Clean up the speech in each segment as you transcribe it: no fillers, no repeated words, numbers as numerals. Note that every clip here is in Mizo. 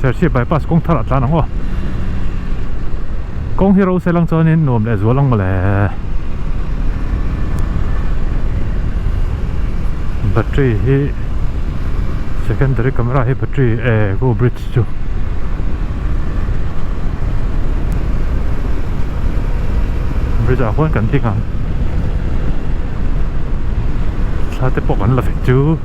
Serchhip bypass kawng thar ah tlan ang aw. Kawng hi ro se lang chuanin nuam leh zual ang mawle. Battery hi secondary camera hi battery eh go bridge chu. Bridge ah khuan kan ding ang. Thla te pawh kan la vek chu.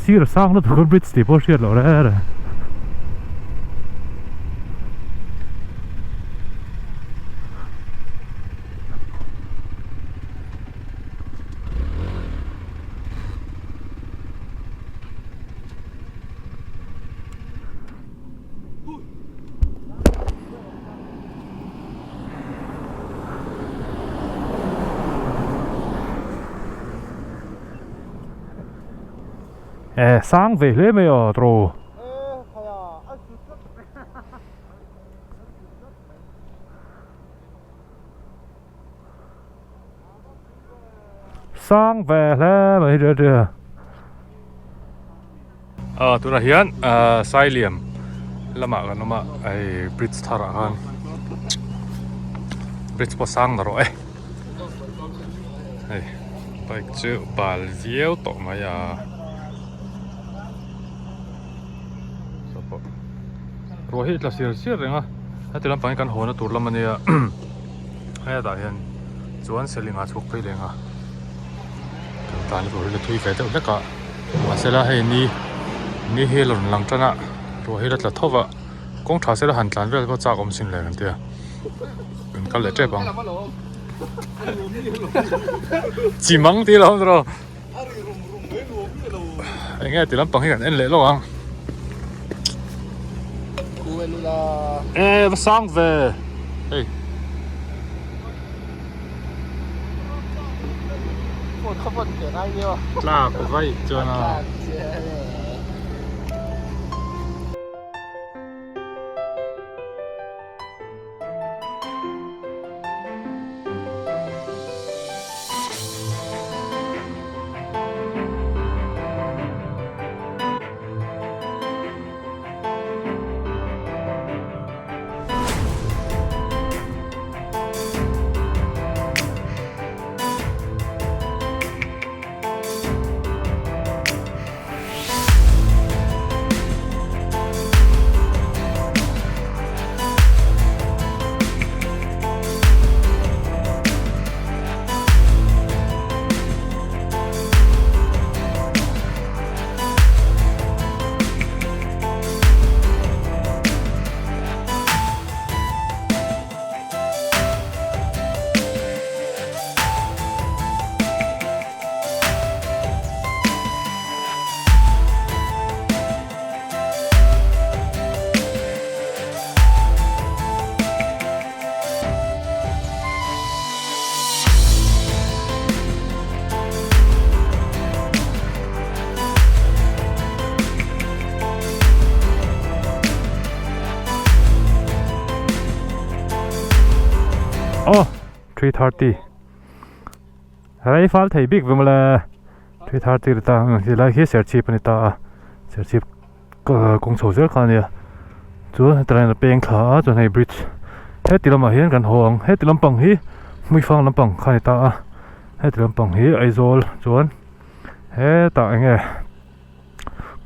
Sir sang lutuk a bridge tih pawh hriat loh reng reng. Eh sang ve hle mai aw tro. Sang ve hle mai ria ria. A tunah hian ah Sailiam lamah kan awm a hei bridge thar ah khan bridge pawh sang na rawh e hei bike chu bal viau tawh mai a saw pawh ruah hi a tla siar siar reng a heti lampang hi kan haw na tur lam a nia hetah hian chuan seling ah chhuk phei leng a kan tlan tur hi la thui ve deuh hlek a mahsela hei ni ni hi a rawn lang tan a ruah hi la tla tho va kawng tha sela han tlan vel pawh chak awm sin le kan tia kan kal leh tep ang chi mang tih lo awm tawh eng nge ti lampang hi kan en leh lawk ang e va sang ve hei. Tlak vaih chuan a. Aw 3:30 rei fal thei bik ve mawle 3:30 ri ta helai hi serchhip a ni ta a serchhip kawng chho zel kha a nia chuan heti laiah peng thla a chuan hei bridge heti lamah hian kan haw ang heti lampang hi hmuifang lampang kha a ni ta a heti lampang hi Aizawl chuan hetah eng nge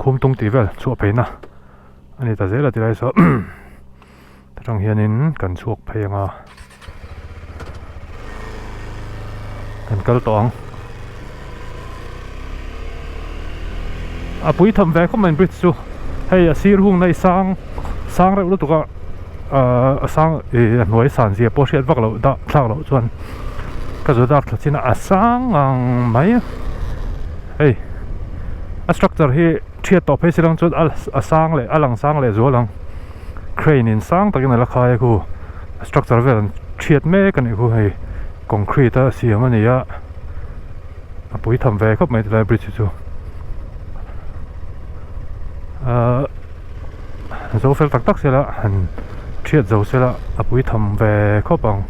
khumtung tih vel chhuah pheina a ni ta zel a tilai saw atang hianin kan chhuak phei ang a kan kal tawh ang a pui tham ve khawp mai bridge chu hei a sir hung na hi sang sang reuh lutuk a ahh a sang ih a hnuai san zia pawh hriat vak loh dah thlak loh chuan ka zu dak thla chin a a sang ang mai hei a structure hi thiat tawh phei si lang chuan a sang leh a lang sang leh zual ang. Crane in sang takin a la khai a khu a structure vel an thiat mek a nih khu hei concrete a siam a ni a a pui tham ve khawp mai tilai bridge hi chu ahh zo fel tak tak sela han thiat zo sela a pui tham ve khawp ang.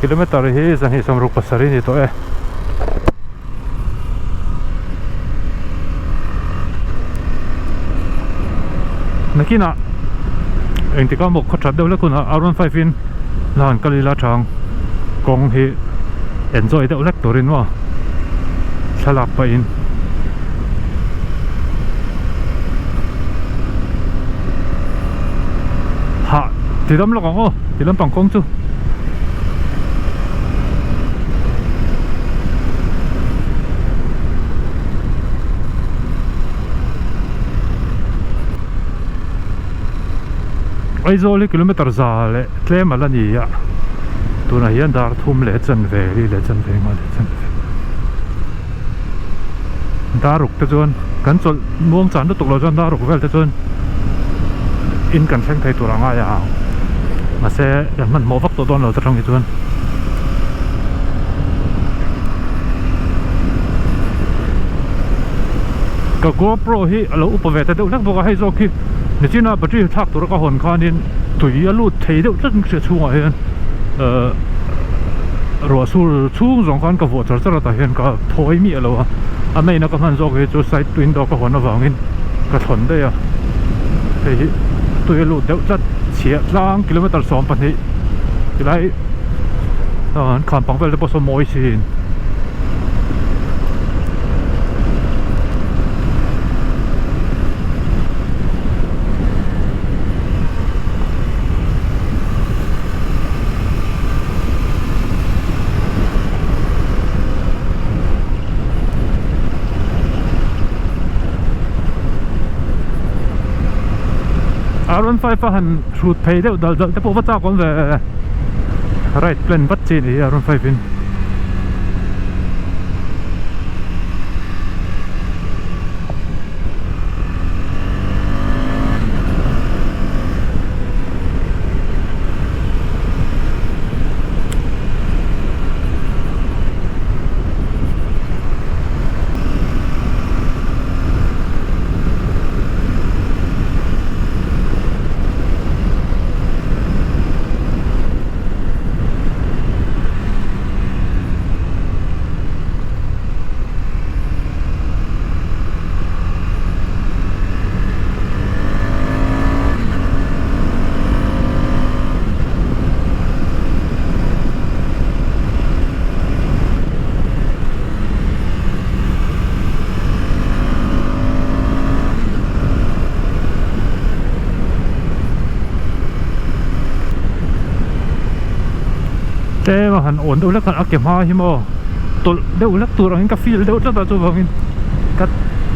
Kilometer hi 267 a ni tawh e. Nakinah engtikah maw khaw that deuh hlek hunah R one five in la han kal ila tha ang kawng hi enjoy deuh hlek turin maw thlalak pahin. Hah ti dam lawk ang aw ti lampang kawng chu. Aizawl hi kilometer za leh tlem a la ni a tunah hian dar thum leh chanve li leh chanve nga leh chanve daruk te chuan kan chawlh muang chan lutuk loh chuan daruk vel te chuan in kan thleng thei tur a ngai ang mahse kan hmanhmawh vak tawh dawn lo ta tang hi chuan. Ka GoPro hi a lo upa ve ta deuh hlek bawk a hei zawk hi nichina battery thlak tura ka hawn khanin tui a lut thei deuh tlat hria chhungah hian ehh ruah sur chhung zawng khan ka vuah char char a tah hian ka thawi miah lo a a main a ka hman zawk hi chu side window ka hawn avangin ka thawn daih a hei hi tui a lut deuh tlat chhiah tlang kilometer 12 tilai an khan pang vel te pawh saw mawi sin. R one five a han hrut phei deuh dal dal te pawh va chak awm ve ride plan vat chi a ni hi R one five in. Tlem a han awn deuh hlek a ke hma hi maw tawlh deuh hlek tur angin ka feel deuh tlat a chuvangin ka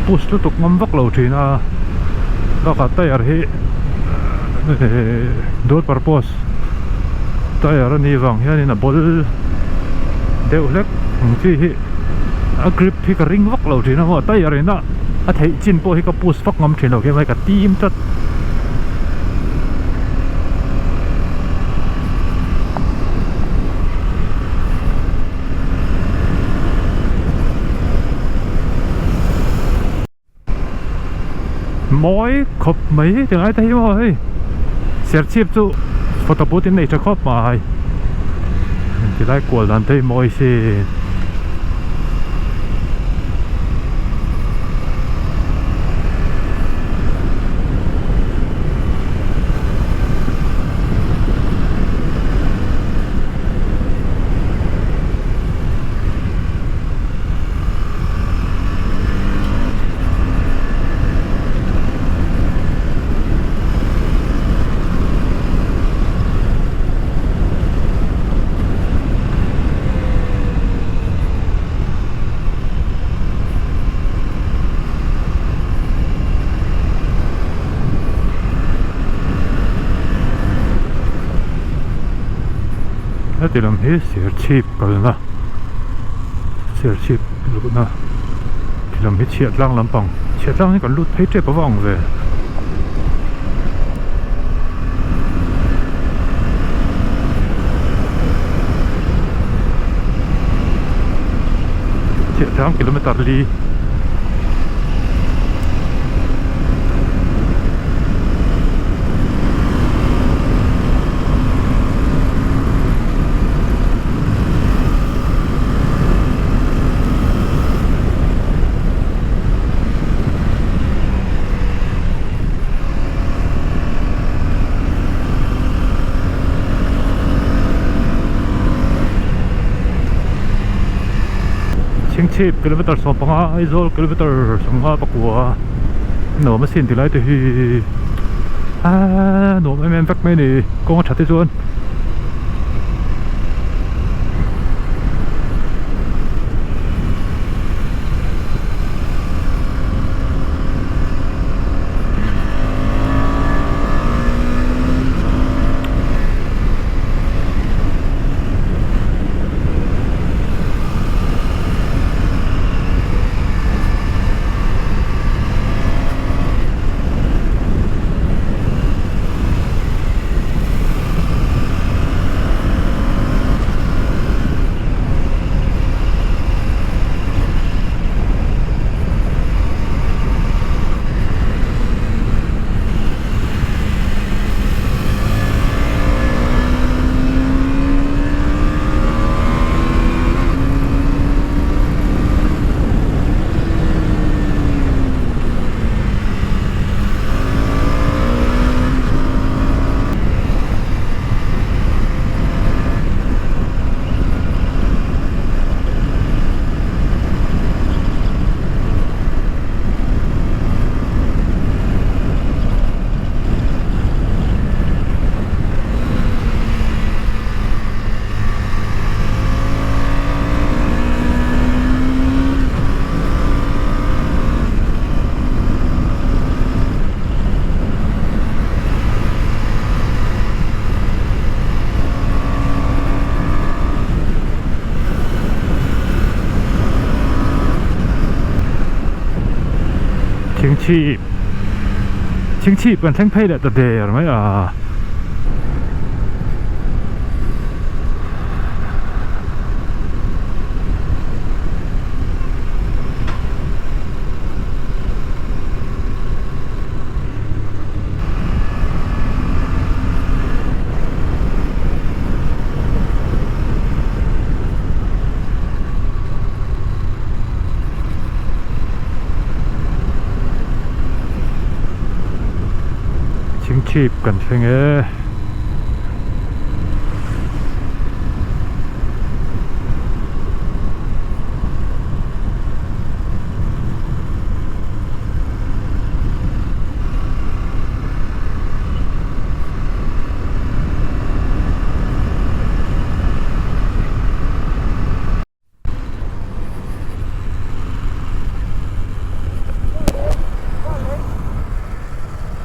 push lutuk ngam vak lo thin a bakah tyre hi dual purpose tyre a nih vang hianin a bawl deuh hlek ang chi hi a grip hi ka ring vak lo thin a maw tyre in a a theih chin pawh hi ka push vak ngam thin lo khi mai ka tim tlat. Mawi khawp mai ti ngai te hi maw hei Serchhip chu photo booth in nei tha khawp mai tilai kual dan te hi mawi si. Heti lam hi Serchhip kalna Serchhip luhna ti lam hi chhiah tlang lampang Chhiatlang hi kan lut phei tep ava ang ve. Chhiatlang kilometer li. Chhingchhip kilometer 15 Aizawl kilometer 54 nuam asin ti lai te hi aaa nuam em em vek mai a ni kawng a that te chuan. Chhingchhip Chhingchhip kan thleng phei leh ta der mai a. Chhingchhip kan thleng e.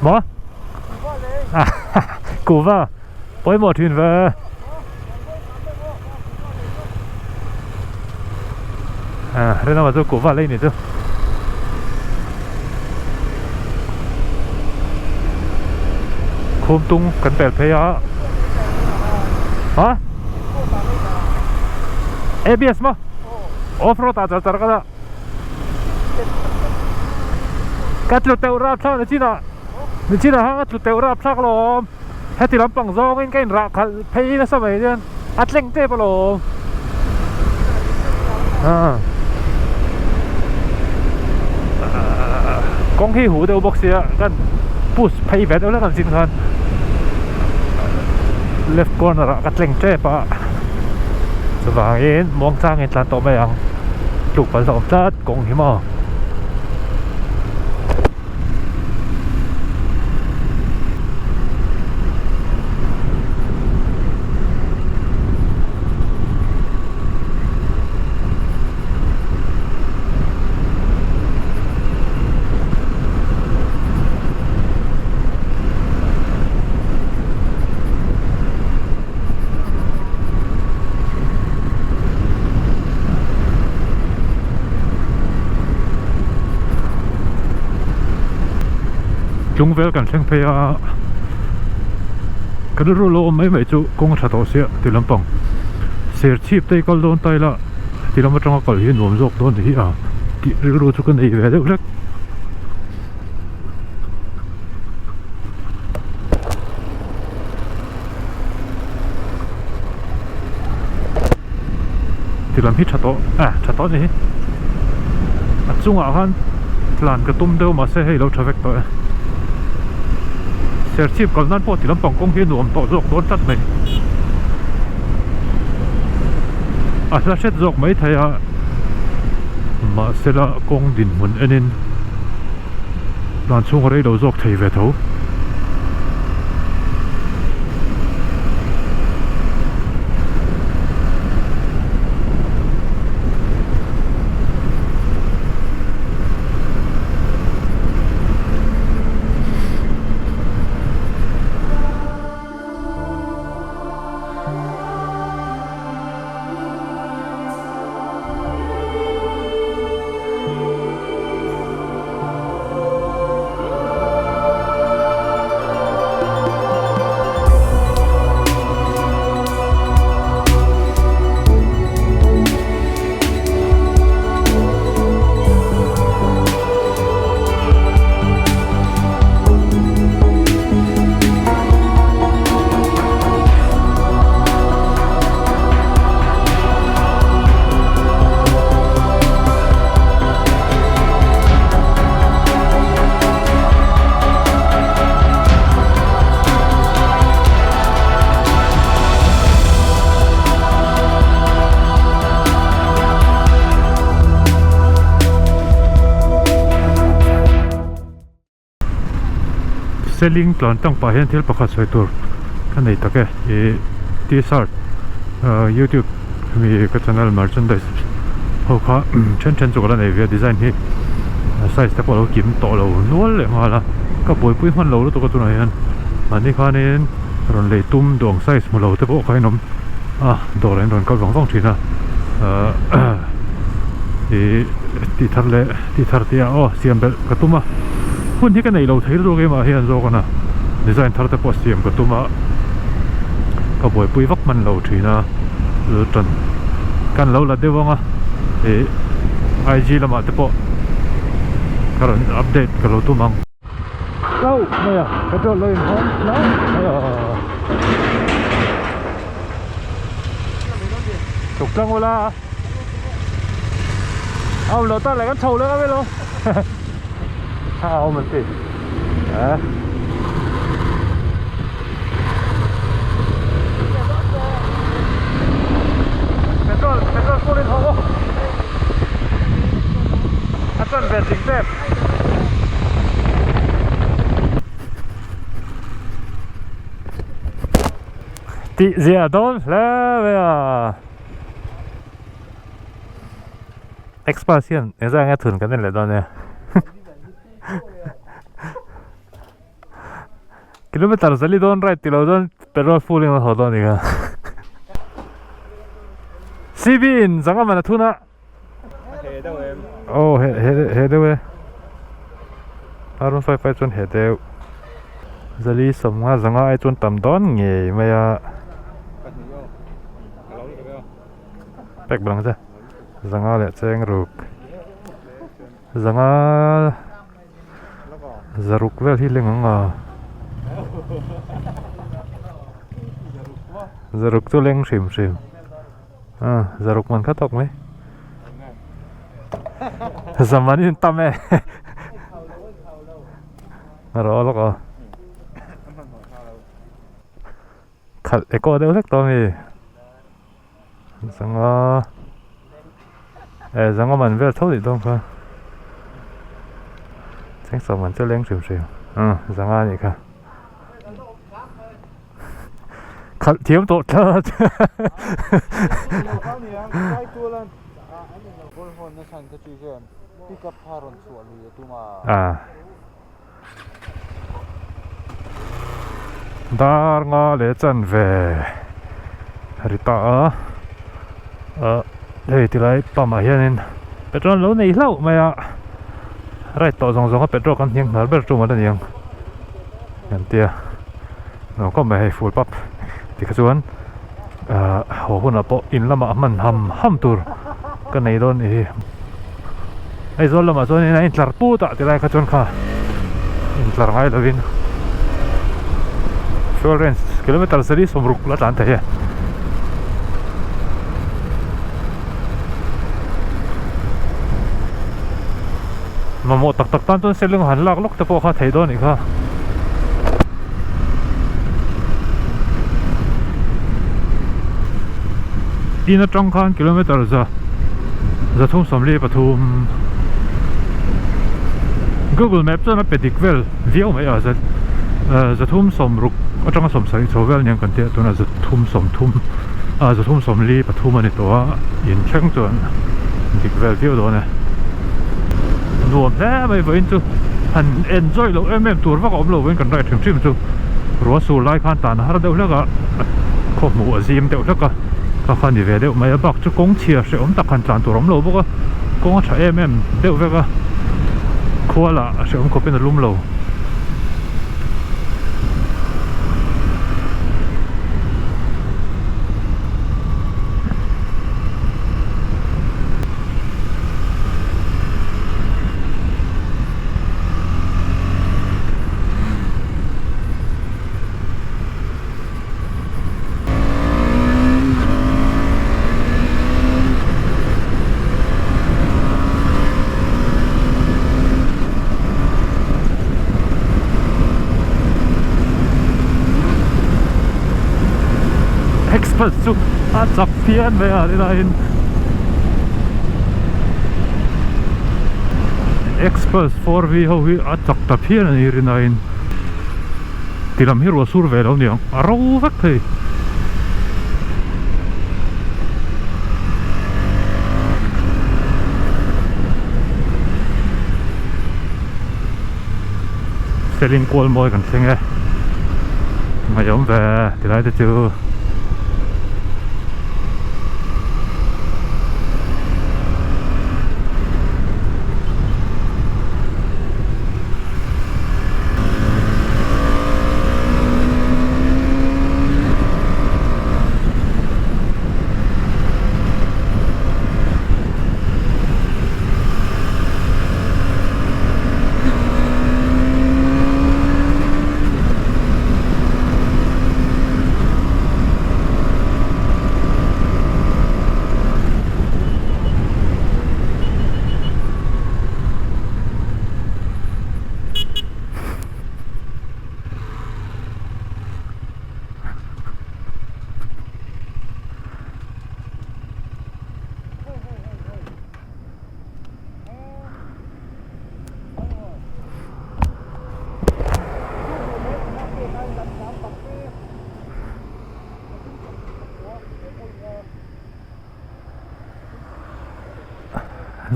Maw? Kuhva pawimawh thin ve. À, đây là chỗ kuhva lei ni chu. Khum tung kan pel phei a. Hả? ABS maw? Off road ah char char ka dah. Ka tlu teuh rap thlak ni chinah. Ni chinah khan ka tlu teuh rap thlak alawm. Heti lampang zawngin ka inrah khalh phei nasa mai hian a tleng tep alawm. Kawng hi huh deuh bawk sia kan push phei ve deuh hlek ang chin khan left corner ah ka tleng tep a chuvangin muangchangin tlan tawh mai ang tluk palh hlawm tlat kawng hi maw. Tlung vel kan thleng phei a, ka rilru lo awm mai mai chu kawng a tha tawh sia ti lampang Serchhip te hi kal dawn ta ila ti lam atanga kal hi a nuam zawk dawn hi a tih rilru chu ka nei ve deuh hlek. Ti lam hi tha tawh ah tha tawh a ni hi a chungah khan tlan ka tum deuh mahse hei lo tha vek tawh e serchhip kal nan pawh ti lampang kawng hi a nuam tawh zawk dawn tlat mai a hla hret zawk mai thei a mahse la kawng dinhmun enin tlan chhung a rei lo zawk thei ve tho. Seling tlan tang pah hian thil pakhat sawi tur ka nei tak e ih t-shirt ah youtube hemi ka channel merchandise ho kha then then chu ka la nei ve a design hi size te pawh a lo kim tawh lo nual leh nghal a ka buaipui hman lo lutuk a tunah hian mahni khanin rawn lei tum duang size hmu lo te pawh kha in awm a dawrah in rawn kal vang vang thin a ah ih tih thar leh tih thar tih ah aw siam belh ka tum a hun hi ka neih lo thei lutuk keimah hian zawk a design thar te pawh siam ka tum a ka buaipui vak hman lo thin a chu tan kan lo la deuh ang a ih IG lamah te pawh ka rawn update ka lo tum ang. Hlauh mai a petrol lo inhawng hlauh mai a. Chhuk tlang ula. Awm lo ta leh kan chho leh ang elo. A awm an ti. Eh. Petrol, petrol full in ho. A chuan ve ching tep. Tih zia dawn hle mai a. Xpass hian engzah nge thun kan en leh dawn e. Kilometer zali dawn ride tilo dawn petrol full in a haw dawn nia. CB in zanga man a thun a. He deuh em. Oh he he he deuh e. Arun 5 ai chuan he deuh. Zali sawmnga zanga ai chuan tam dawn ngei mai a. Pek bang che. Zanga leh cheng ruk. Zanga zaruk vel hi leng ang a. Zaruk chu leng hrim hrim. A zaruk man kha tawk mai. Zaman in tam e. Rawh lawk aw. Khalh echo deuh hlek tawh ami. Zanga eh zanga man vel tho tih dawn kha chengchawm man chu leng hrim hrim ah zanga anih kha khalh thiam tawh tlat ah. Dar nga leh chanve ri ta a ah hei tilai pump ah hianin petrol an lo nei hlauh mai a ride tawh zawng zawng a petrol kan hniang hnar ber tum a la ni ang. Kan tia nuam khawp mai hei full pump tikha chuan ahh haw hunah pawh in lamah hman ham ham tur ka nei dawn nih hi Aizawl lamah chuan in a intlar put ah tilai kha chuan kha intlar ngai lovin fuel range kilometer zali sawmruk la tlan thei e. Mamawh tak tak tan chuan selling han lak lawk te pawh kha theih dawn anih kha. In atang khan kilometer za zathum sawmli pathum Google map chuan a pe dik vel viau mai a zathum sawmruk atanga sawmsarih chho vel aniang kan tia tunah zathum sawmthum ah zathum sawmli pathum a ni tawh a in thleng chuan dik vel viau dawn e. Nuam hle mai vawiin chu han enjoy loh em em tur vak a awm lo vawiin kan ride hrim hrim chu ruah sur lai khan tan a har deuh hlek a khaw hmuh a zim deuh hlek a kha kha ni ve deuh mai a bak chu kawng chhia hrehawm tak han tlan tur a awm lo bawk a kawng a tha em em deuh vek a khua lah a hrehawm khawpin a lum lo. Xmas chu a chak phian mai a rinaiin Xmas 4V ho hi a chak ta phian a ni rinaiin ti lam hi ruah sur ve lo niang a ro vek thei. Selling kual mawi kan thleng e ngaihawm ve tilai te chu.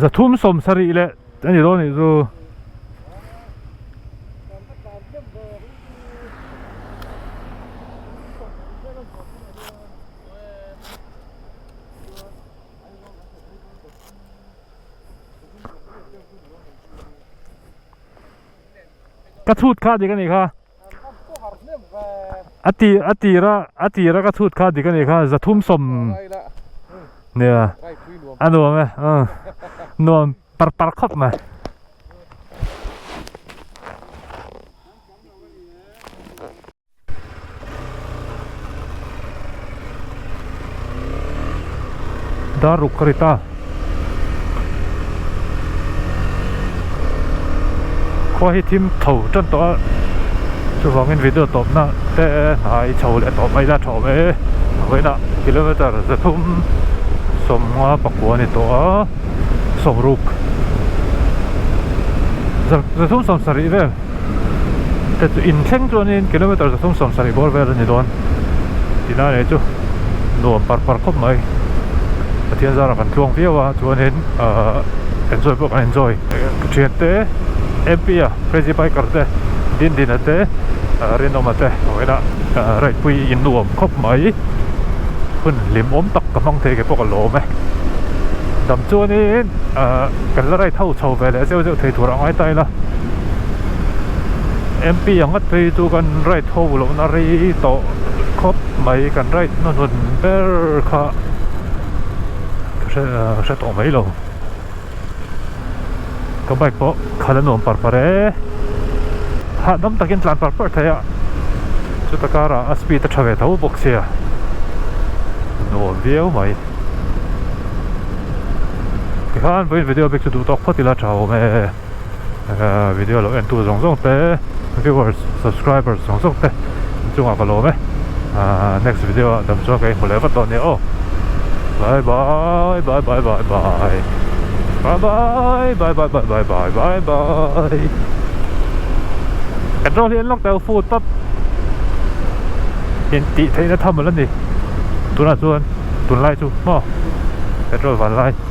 Zathum sawm sarih leh a ni dawn anih chu. Ka chhut kha dik a nih kha a ti a tira a tira ka chhut kha dik a nih kha zathum sawm nia a nuam e nuam par par khawp mai. Dar ruk ka ri ta. Khua hi thim tho tan tawh a, chuvangin video tawpna te hnai chho leh tawh mai la tha awm e. Vawiinah kilometer zathum sawmnga pakua a ni tawh a, sawmruk zathum sawmsarih vel. Te chu in thleng chuanin kilometer zathum sawmsarih bawr vel a ni dawn tilai leh chu nuam par par khawp mai Pathian zarah kan tluang viau a chuanin ahh enjoy pawh kan enjoy thian te M P a crazy biker te Dindina te Rinawma te vawiinah ride pui in nuam khawp mai hun hlimawm tak ka hmang thei ke pawh ka lawm e dam chuanin ahh kan la ride ho chho ve leh zeuh zeuh thei tur a ngai ta ila. MP ang ngat phei chu kan ride ho lohna rei tawh khawp mai kan ride hnuhnun ber kha ka hre ka hre tawh mai lo ka bike pawh khalh a nuam par par e hahdam takin tlan par par thei a chuta karah a speed a tha ve tho bawk sia nuam viau mai tikhan vawiin video bik chu duh tawk phawt ila tha awm e. Video lo entu zawng zawng te viewers subscribers zawng zawng te chungah ka lawm e next video ah dam chuan ka inhmu leh vat dawn nia aw bye bye bye bye bye bye bye bye bye bye bye bye bye bye bye petrol hi an lawk teuh full pap in tih theihna tham a la ni tunah chuan tunlai chu maw petrol vanlai.